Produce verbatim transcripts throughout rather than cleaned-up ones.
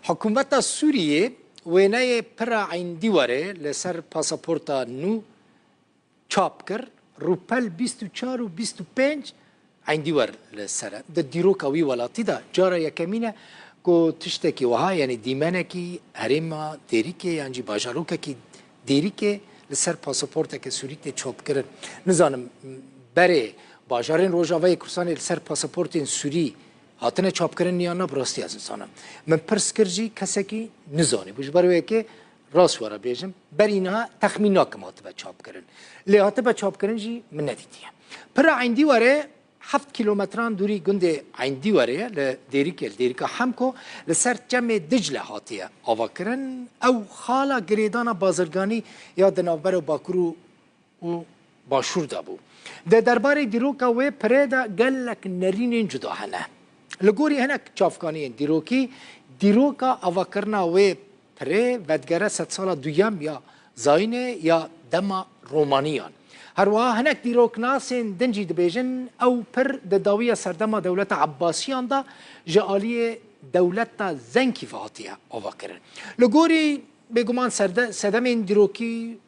Hikûmeta Sûriyê wêneyê pira Eyn Dîwarê li ser pasaporta nû çap kir, rûpel bîst û çar û bîst û pênc Eyn Dîwar li ser e. Di dîroka wî welatî de cara yekemîn e ku tiştekî wiha, yanî dîmenekî herêma Dêrikê yan jî bajarokekî Dêrikê li ser pasaporteke Sûrî tê çapkirin. Nizanim berê bajarên Rojavayê Kurdistanê li ser pasaportên Sûrî hatine çapkirin yan na, bi rastî ez nizanim. Min pirs kir jî kesekî nizanîbû. Ji ber wê yekê rast we re bêjim, berî niha texmîn nakim hatibe çapkirin. Lê hatibe çapkirin jî min nedîtiye. Pira Eyn Dîwarê heft kîlometran dûrî gundê Eyn Dîwarê ye, li Dêrikê, li Dêrika Hemko, li ser çemê Dicle hatiye avakirin. Ew xala girêdana bazirganî ya di navber û bakur û û başûr de bû. Di derbarê dîroka wê pirê de gelek nerînên cuda hene. Li gorî hinek çavkaniyên dîrokî, dîroka avakirina wê pirê vedigere sedsala duyem ya zayînê ya dema romaniyan. Her wiha hinek dîroknasên din jî dibêjin ew pir di dawiya serdema dewleta Ebbasiyan de ji aliyê dewleta Zenkî ve hatiye avakirin. Li gorî bêguman serde-, sedemên dîrokî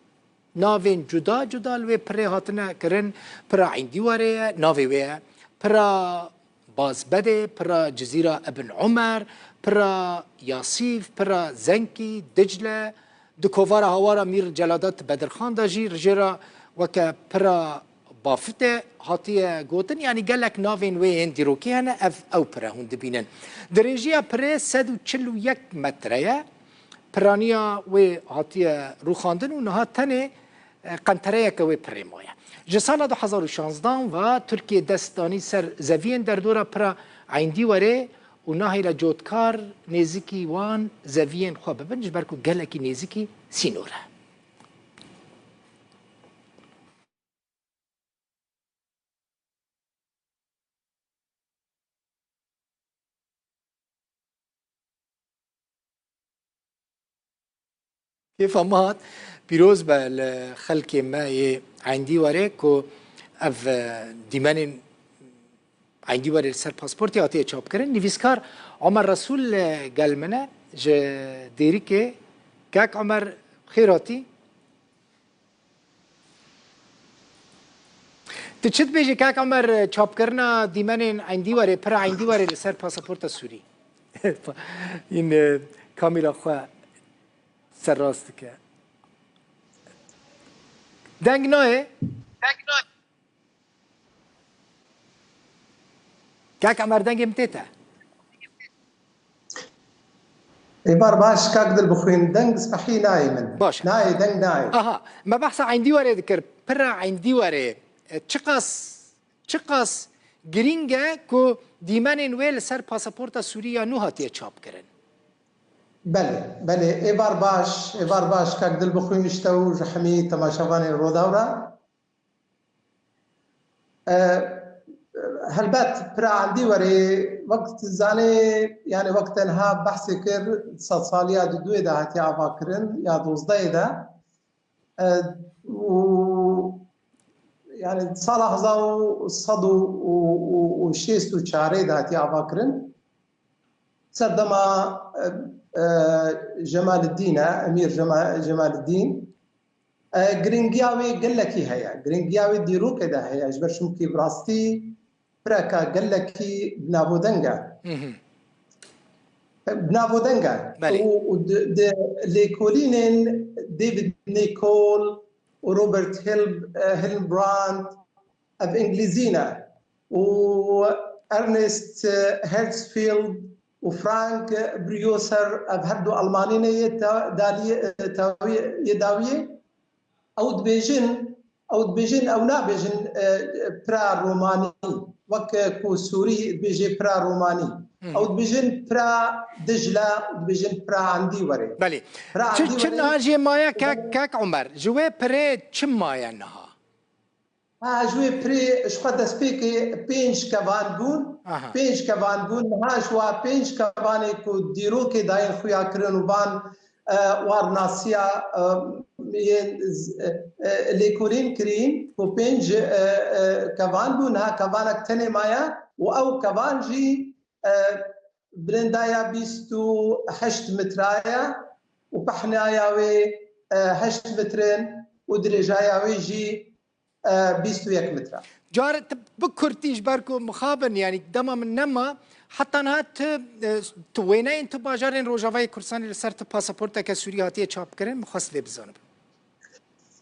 navên cuda cuda li wê pirê hatine kirin. Pira Eyn Dîwarê ye, navê wê ye. Pira Bazbedê, pira Cizîra Ibn Umer, pira Yasîf, pira Zenkî, Dicle, di kovara hawara Mîr Celadet Bedirxan de jî li jê re weke pira Bafite hatiye gotin. Yanî gelek navên wê yên dîrokî hene, ev ew pire hûn dibînin. Dirêjiya pirê sed û çil û yek metre ye. Piraniya wê hatiye rûxandin û niha tenê, e, qentereyeke wê pirê maye. Ji sala du hezar û şanzdan ve Tirkiye dest danî ser zeviyên derdora pira Eyn Dîwarê û nahêle cotkar nêzîkî wan zeviyên xwe bibin, ji ber ku gelekî nêzîkî sînor e. Kêfa me hat. Pîroz be li xelkê me yê Eyn Dîwarê ku ev, e, dîmenên Eyn Dîwarê li ser pasportê hatiye çapkirin. Nivîskar Omer Resûl, e, gel min e ji Dêrikê. Kak Omer, xêr hatî. Tu çi dibêjî kak Omer, çapkirina dîmenên Eyn Dîwarê, pira Eyn Dîwarê li ser pasaporta Sûrî? Hîn, e, kamîra xwe serrast dike. Deng nayê? Kak Omer, dengê min tê te? Êvar baş, kak Dilbixwîn, deng spehî nayê min. Baş e. Nayê, deng nayê. Aha, me behsa Eyn Dîwarê dikir. Pira Eyn Dîwarê, e, çiqas, çiqas girîng e ku dîmenên wê li ser pasaporta Sûrî ya nû hatiye çapkirin? Belê, belê. Êvar baş, êvar baş, kak Dilbixwîn, ji te û ji hemî temaşevanên Rûdaw re. E, helbet, pira Eyn Dîwarê, wek tu zanê, yani wek te niha behsê kir, sedsaliya duduyê de hatiye avakirin, ya dozdehê de. E, û, yani sala hezar û sed û şêst û çarê de hatiye avakirin. Serdema, e, e, Cemaliddîn e, Emîr Cema-, Cemaliddîn. E, giringiya wê gelekî heye. Giringiya wê dîrokê de heye. Ji ber çimkî bi rastî pireka gelekî bi navodeng e. Hı hı. E, bi navodeng e. Belê. Û, û di, di lêkolînên David Nicoll û Robert Hil-, e, Hillenbrand, ev Îngilîzî ne. Û Ernest Hertzfeld û Frank Brioser, ev her du Almanî ne yê te-, daliyê, e, tawiyê, yê dawiyê. Ew dibêjin, ew dibêjin, ew nabêjin, e, pira romanî, wek ku Sûrî dibêje pira romanî. Hı hı. Ew dibêjin pira Dicle, ew dibêjin pira Endî were. Belê. Pira Çi, Endî çi were. Niha jê maye kek, kek Omer? Ji wê pirê çi maye niha? Ha, ji wê pirê ji xwe destpêkê pênc kevan bûn. Aha. Pênc kevan bûn. Niha ji wa pênc kevanê ku dîrokê dayên xuya kirin û van, e, warnasiya, e, yên z-, e, e, lêkolîn kirîn ku pênc, e, e, kevan bûn. Niha kevanek tenê maye û ew kevan jî, e, Bilindaya bîst û heşt metre ye û pehnaya wê, e, heşt metre û dirêjaya wê jî, e, bîst û yek metre. Car tu bi kurtî ji ber ku mixabin, yanî dema min nema, heta niha tu, e, tu wêneyên tu bajarên Rojavayê Kurdistanê li ser tu pasaporteke Sûrî hatiye çapkirin, min xwest vê bizanim.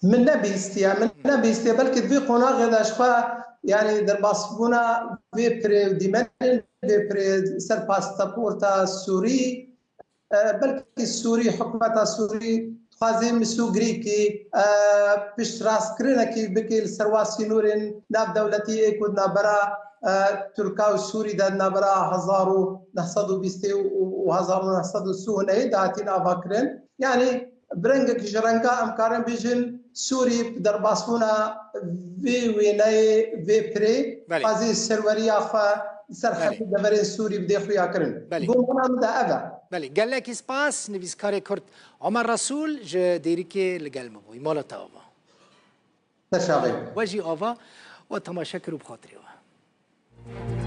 Min nebihîstiye, min nebihîstiye. Belkî di vê qonaxê de ji xwe, yanî derbasbûna vê pirê û dîmenên vê pirê ser pasaporta Sûrî, e, belkî Sûrî, hikûmeta Sûrî dixwazê misûgirîkî, e, piştrastkirinekî bike li ser wa sînorên navdewletî ê ku di navbera, e, Tirka û Sûrî de di navbera hezar û neh sed û bîstê û hezar û neh sed û sî û nehê de hatîn avakirin. Yanî bi rengekî ji renga em karin bêjin Sûrî bi derbasbûna vê wêneyê, vê pirê, Belê. Xwazî serweriya xwe li ser Belê. Xetê deverên Sûrî bidê xuya kirin. Belê. Gumana min de ev e. Belê, gelekî spas, nivîskarê Kurd Omer Resûl ji Dêrikê li gel min bû. Mala te ava. Te şaxê. We jî ava, we temaşe kir û bi xatirê we.